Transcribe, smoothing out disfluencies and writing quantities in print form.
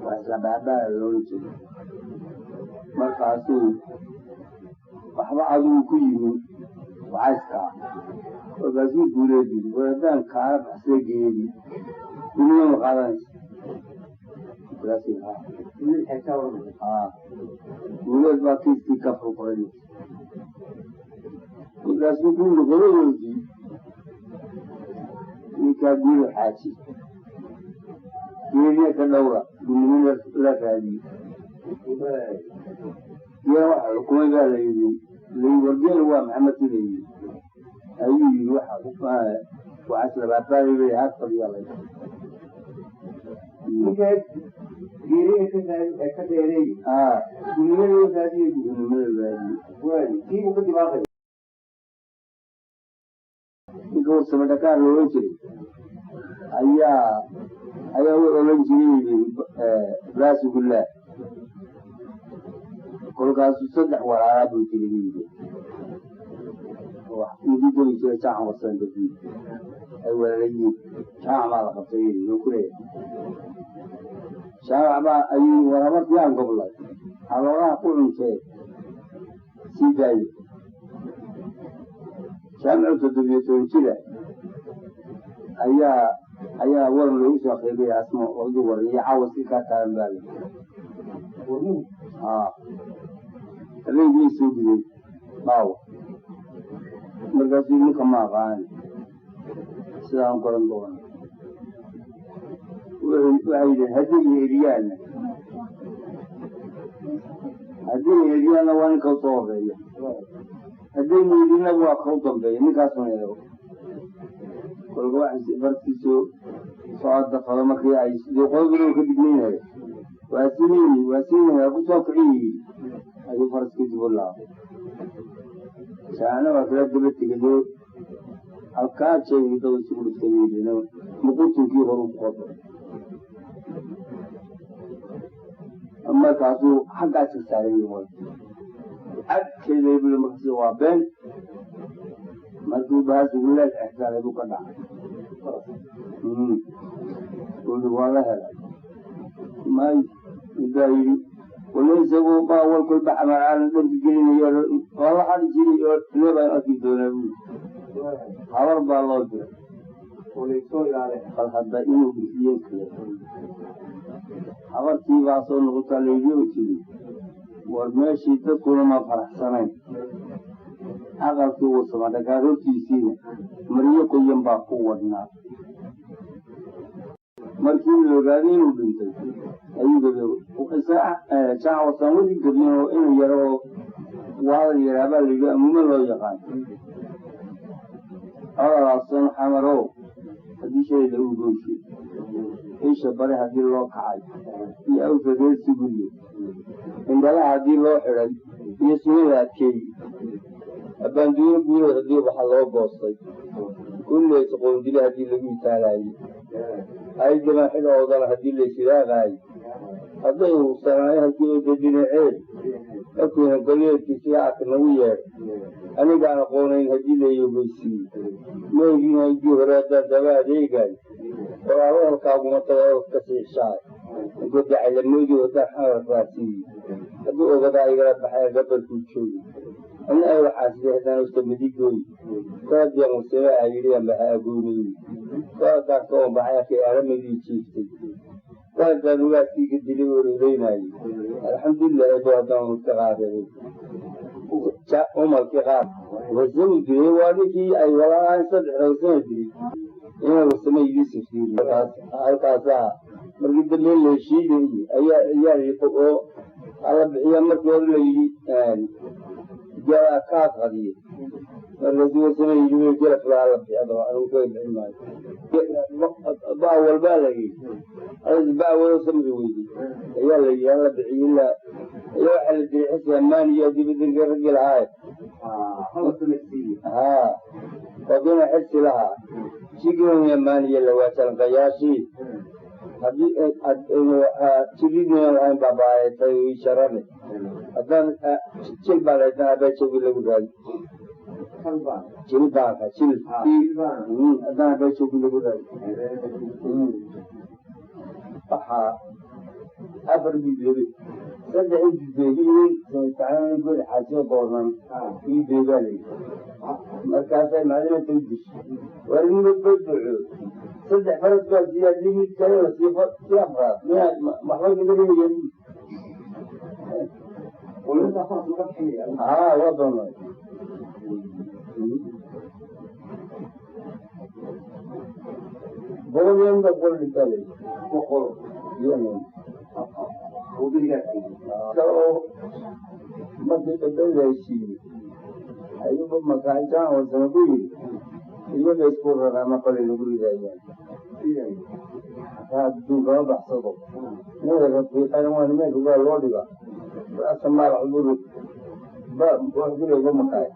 Waa isla baabaa loola jeeda. Markaasuu waxba adigu ku yimi wacayskaa. Markaasuu Guuleed yidhi, war haddaan kaala baxsada geeri, dunida ma qaadanaysa? Markaasuu haa. Guuleed baa kiiskii ka furfuray. Markaasuu ku yidhi qoladoodii, ninkaa Guuleed Xaaji geeriya ka dhowra, gudnimo la raadiyo. Geela waxa xukumay baa la yidhi, wargeel waa maxamed si la yidhi, ayuu yidhi waxa waxaas labaabaabay bay haad fadhiyaa lay. Geeriga ka raadi ka dheereey, gudnimada loo raadiyo. Gudnimada raadiyo. Waay, kii uu ka dibaaqay. Ninka Warsame Dhakaar la ohan jiray ayaa u oran jiray Raasugullah. Kolkaasuu saddex walaalaa buu jiray buu yidhi, midi gabi jiray Jaacan Warsan Dabiid ay walaala yihiin. Jaac baa la qabtay yidhi, wuxuu ku leeyahay Jaamac baa ayuu warabartii aan goblay halooraha ku cuntee sii daayo. Jaamicu 17 jira ayaa waran loogu soo akhriyay asmo odu waran iyo caawa si kaa taagan baa la haa habeenkii soo gudeen baawa. Markaasuu ninka ma aqaani sidaan garan doona. Waxay yidheen haddii eriyaanna waa ninka usoo horeeya, hadday weydina waa ka u dambeeya. Ninkaasuna eego kolka wax farkiisu soo dafado markii ay dee qodobada ka dignaynaya, waa sinayni waa sinayni ku soo kiciyi ayuu faraskii dib u laabay. Saana waa kala daba tegayo, halkaa jeegay dad isugu dhiftay bay yidhi, muqutunkii horu ku qodo. Markaasuu xaggaas ka saaray agteeda bui. Markaas waa been. Markii baasiguleed exsaaray buu ka dhacay ui, waa la helay may baa yidhi wala isagu baa kolba xamaraalan dhanka gelinayo, waa la xadi jiray oo lee baan arki doonaa buui. Habar baa loo diray bal hadda inuu bixiyen kale. Habartii baa soo noqotaa layidhi oo tiri, war meeshii dadkuna ma faraxsanayn, aqalkii Warsama Dhagaar hortiisiina maryo qoyan baa ku wadhnaa. Markii la ogaaday inuu dhintay ayuu gabiy Jaac Warsaan weli gabiyin oo inuu yaro oo waadal yaraa baa layidhi, amuume loo yaqaan cololaasan xamarow haddii shalay lagu goyshay, isha bare haddii loo kacay iyo awfa reer Sugulye, indhalaha haddii loo xidhay iyo sunada adkeey, abbaanduuyo guuleed haddii waxa loo goostay, kulleys qoondile haddii lagu itaalaayey, aydaban xidh oodana haddii laysiraaqaay, hadday hubsanaay halkii oo dadinacee markuuna golyeedkii sida arka nagu yeedhay, anigaan aqoonayn haddii layogeysiiyey, meygina intii hore haddaan daba adeegaay, walaalo halkaaguma taga orod ka siixshaay, godacaylamoodii haddaan xamar raasiiyey, hadduu ogadaa igala baxay gabalkuu joogay, ana ay waxaasida haddaan usta midigooy koodiyan warsame aa yidhi aan baxa agooniyey, koodaan ka oon baxay arkay aramadii jiiftay, koodaan ugaaskii ka dilay ororeynayey, alxamdulilah ebo haddaan ka qaaday umalkii qaar Warsame dilay. Waa ninkii ay walaalaan saddexda Warsame dilay ina Warsame Yuusuf yiri. Halkaasaa markii dambe la heshiinayey ayaa yidhi oo ala bixiya. Markii hore la yidhi gela kaad qadiye, markaasuu Warsame yidhi wey gela fulaa la bixiya, anigu ka bixin maayo. Bawal baa la yidhi, bawalo samri weydi ayaa la yidhi hala bixiyo ilaa ayaa waxaa la dilay xisi ammaan iyo dibadinka raggi lahaaye. Haa, wadina xisi lahaa jigoon amaaniyo lawaajalanqayaashii haddii jiridina lahayn baabaayatay sharane haddaan jil baa lahayd abaa jawi lagu raadi jil baanka jil haddaan abaa jawi lagu raadi. Waxaa Afar buu dilay, saddex intuu deegiyey samatacaana gol xaajiyo doonan ii deegaa layidhi. Markaasay macdinata u dishay warnimad baduco, saddex faras baa siiya, haddii mid kale la sii si afraad miyaa waxba naga dhigaya? Haa, waa doonay. 100 yan baa 100 dhintaa layidhi. 100 Yan oo markii dambe la heshiiyey ayuuba makaajaan warsame ku yidhi, iyaga isku raraa ma qolay nagu ridayaan, hataa adduun kama baxsado inay rafiiqaan, waa nimanka waa loo dhigaa ra'sa maal cuduru ba wax dilayba makaay.